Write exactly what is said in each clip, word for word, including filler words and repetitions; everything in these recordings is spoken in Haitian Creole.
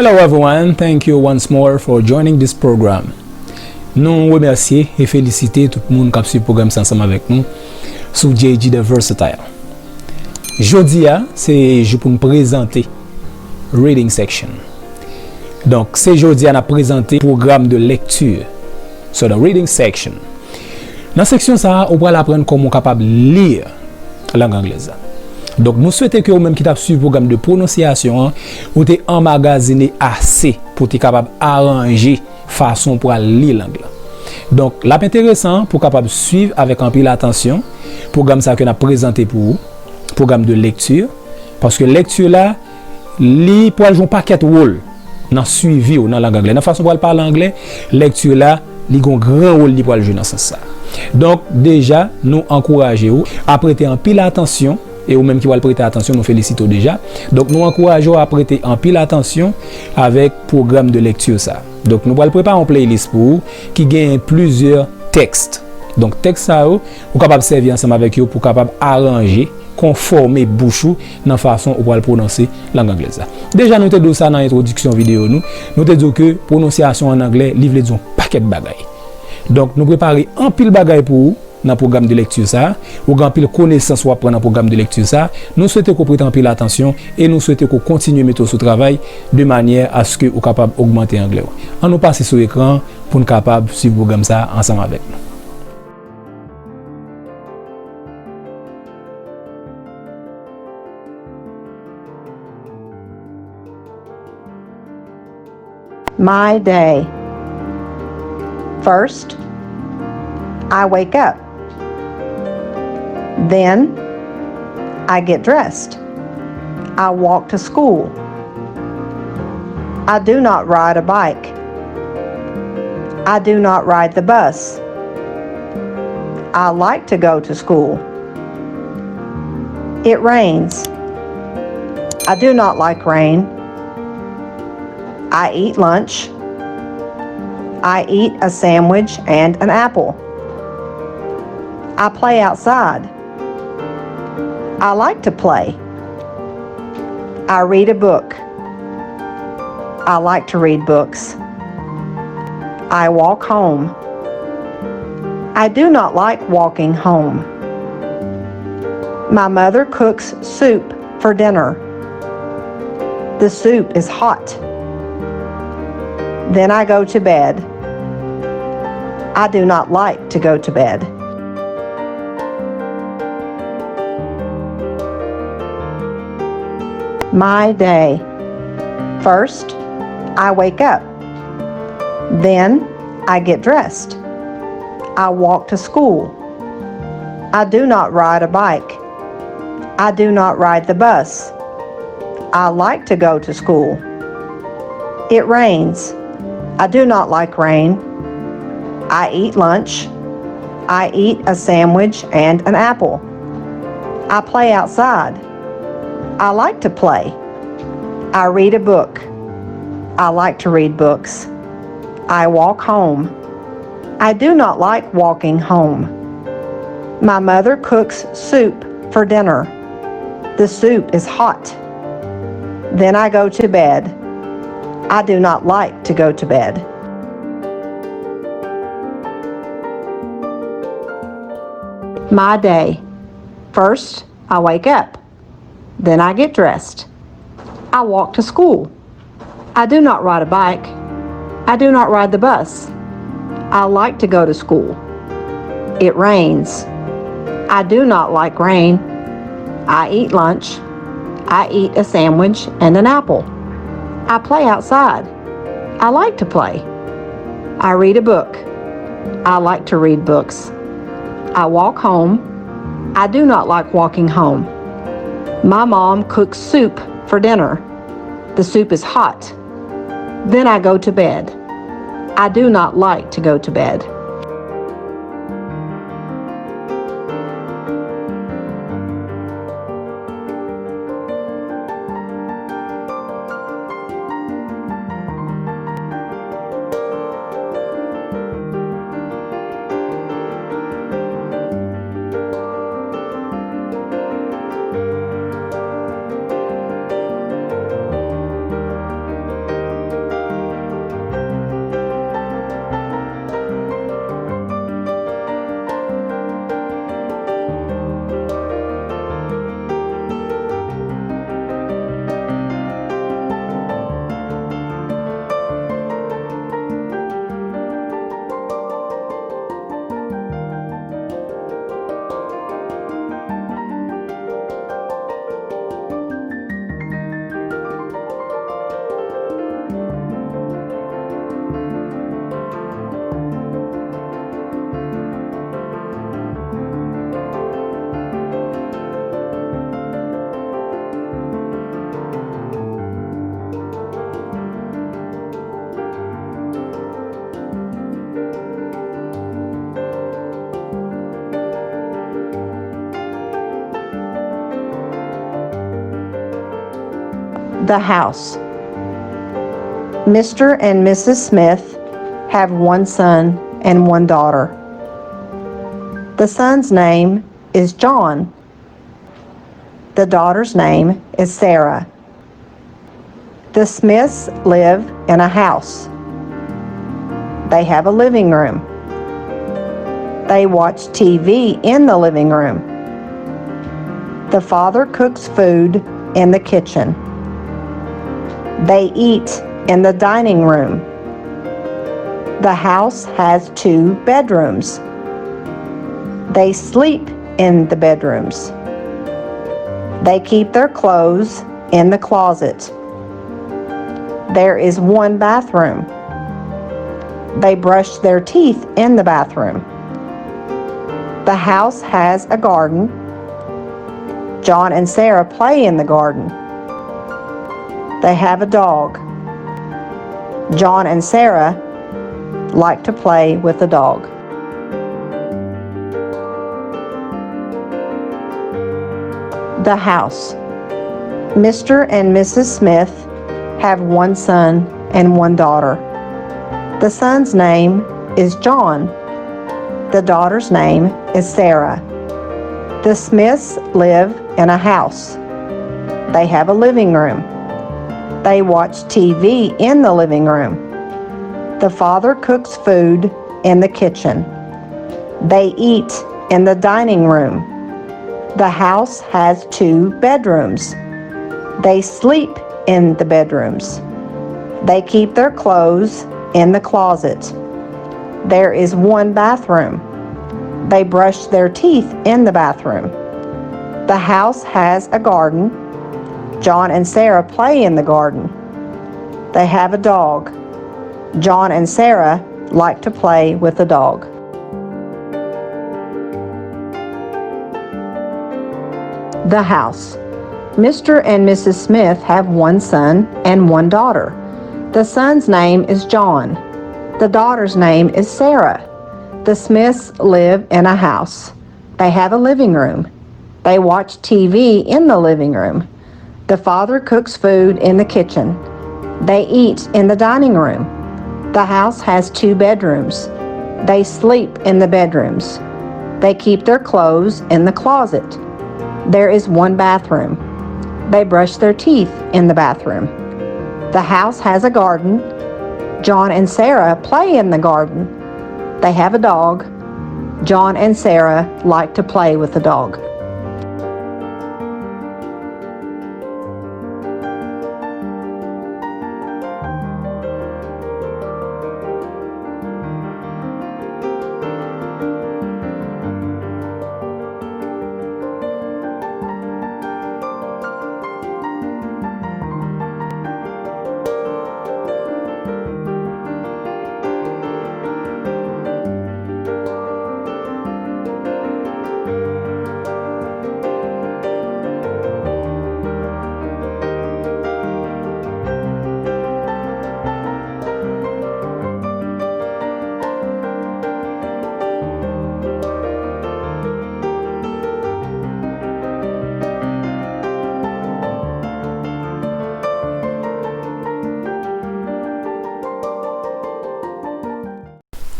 Hello everyone, thank you once more for joining this program. Nou remèsye e felisite tout moun k ap swiv pwogram sa ansanm avèk nou sou J G The Versatile. Jodi a, se jou pou n prezante reading section. Donk, se jodi a n ap prezante pwogram de lekti. So, the reading section. Nan seksyon sa a, ou pral aprann kòman w kapab li lang anglèz la. Donk, nou swete ke ou menm ki t ap swiv pwogram de pwononsyasyon an, ou te anmagazine ase pou w te kapab aranje fason w pral li lang lan. Donk, l ap enteresan pou w kapab swiv avèk anpil atansyon pwogram sa a ke n ap prezante pou ou, pwogram de lekti, paske lekti la, li pral jwe yon pakèt wòl nan swivi w nan lang anglè. Nan fason w pral pale anglè, lekti la, li gen yon gran wòl li pral jwe nan sans sa. Donk, deja, nou ankouraje w a prete anpil atansyon, e ou menm ki pral prete atansyon, nou felisite w deja. Donk, nou ankouraje w a prete anpil atansyon avèk pwogram de lekti sa. Donk, nou pral prepare yon playlist pou ou ki genyen plizyè tèks. Donk, tèks sa yo, ou kapab sèvi ansanm avèk yo pou w kapab aranje, konfòme bouch ou nan fason ou pral pwononse lang anglèz la. Deja, nou te di w sa nan entwodiksyon videyo nou. Nou te di w ke pwononsyasyon an anglè, li vle di yon pakèt bagay. Donk, nou prepare anpil bagay pou ou nan pwogram de lekti sa a. Ou gen anpil konesans w ap pran nan pwogram de lekti sa a. Nou swete ke w prete anpil atansyon e nou swete ke w kontinye mete w sou travay de manyè aske ou kapab ogmante anglè w. Ann nou pase sou ekran pou n kapab swiv pwogram sa a ansanm avèk nou. My day. First, I wake up. Then, I get dressed. I walk to school. I do not ride a bike. I do not ride the bus. I like to go to school. It rains. I do not like rain. I eat lunch. I eat a sandwich and an apple. I play outside. I like to play. I read a book. I like to read books. I walk home. I do not like walking home. My mother cooks soup for dinner. The soup is hot. Then I go to bed. I do not like to go to bed. My day. First, I wake up. Then, I get dressed. I walk to school. I do not ride a bike. I do not ride the bus. I like to go to school. It rains. I do not like rain. I eat lunch. I eat a sandwich and an apple. I play outside. I like to play. I read a book. I like to read books. I walk home. I do not like walking home. My mother cooks soup for dinner. The soup is hot. Then I go to bed. I do not like to go to bed. My day. First, I wake up. Then I get dressed. I walk to school. I do not ride a bike. I do not ride the bus. I like to go to school. It rains. I do not like rain. I eat lunch. I eat a sandwich and an apple. I play outside. I like to play. I read a book. I like to read books. I walk home. I do not like walking home. My mom cooks soup for dinner. The soup is hot. Then I go to bed. I do not like to go to bed. The house. Mister and Missus Smith have one son and one daughter. The son's name is John. The daughter's name is Sarah. The Smiths live in a house. They have a living room. They watch T V in the living room. The father cooks food in the kitchen. They eat in the dining room. The house has two bedrooms. They sleep in the bedrooms. They keep their clothes in the closet. There is one bathroom. They brush their teeth in the bathroom. The house has a garden. John and Sarah play in the garden. They have a dog. John and Sarah like to play with the dog. The house. Mister and Missus Smith have one son and one daughter. The son's name is John. The daughter's name is Sarah. The Smiths live in a house. They have a living room. They watch T V in the living room. The father cooks food in the kitchen. They eat in the dining room. The house has two bedrooms. They sleep in the bedrooms. They keep their clothes in the closet. There is one bathroom. They brush their teeth in the bathroom. The house has a garden. John and Sarah play in the garden. They have a dog. John and Sarah like to play with the dog. The house. Mister and Missus Smith have one son and one daughter. The son's name is John. The daughter's name is Sarah. The Smiths live in a house. They have a living room. They watch T V in the living room. The father cooks food in the kitchen. They eat in the dining room. The house has two bedrooms. They sleep in the bedrooms. They keep their clothes in the closet. There is one bathroom. They brush their teeth in the bathroom. The house has a garden. John and Sarah play in the garden. They have a dog. John and Sarah like to play with the dog.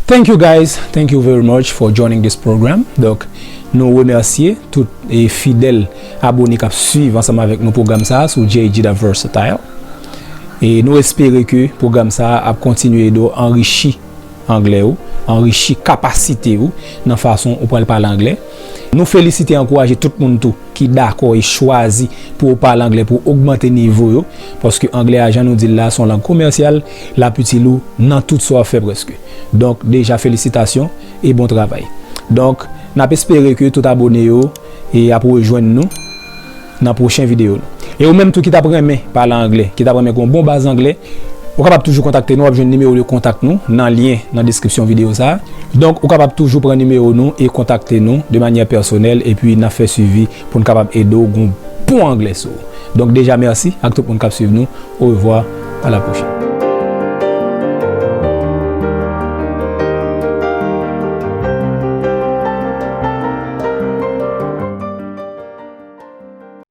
Thank you guys, thank you very much for joining this program. Donk, nou remèsye tout e fidèl abone k ap swiv ansanm avèk nou pwogram sa a sou J G The Versatile. E nou espere ke pwogram sa a ap kontinye ede w anrichi anglè ou, anrichi kapasite ou nan fason ou pral pale anglè. Nou felisite e ankouraje tout moun tou ki dakò e chwazi pou yo pale anglè, pou ogmante nivo yo, paske anglè a, jan nou di l la, se yon lang komèsyal, l ap itil ou nan tout sa w ap fè prèske. Donk, deja felisitasyon e bon travay. Donk, n ap espere ke tout abone yo e ap rejwenn nou nan pwochen videyo nou. E ou menm tou ki t ap renmen pale anglè, ki t ap renmen gen yon bon baz anglè, ou kapab toujou kontakte nou, w ap jwenn nimewo de kontak nou nan lyen nan deskripsyon videyo sa a. Donk, ou kapab toujou pran nimewo nou e kontakte nou de manyè pèsonèl, epi n ap fè swivi pou n kapab ede w gen yon bon anglè sou ou. Donk, deja mèsi ak tout moun k ap swiv nou. Orevwa, a la pwochèn.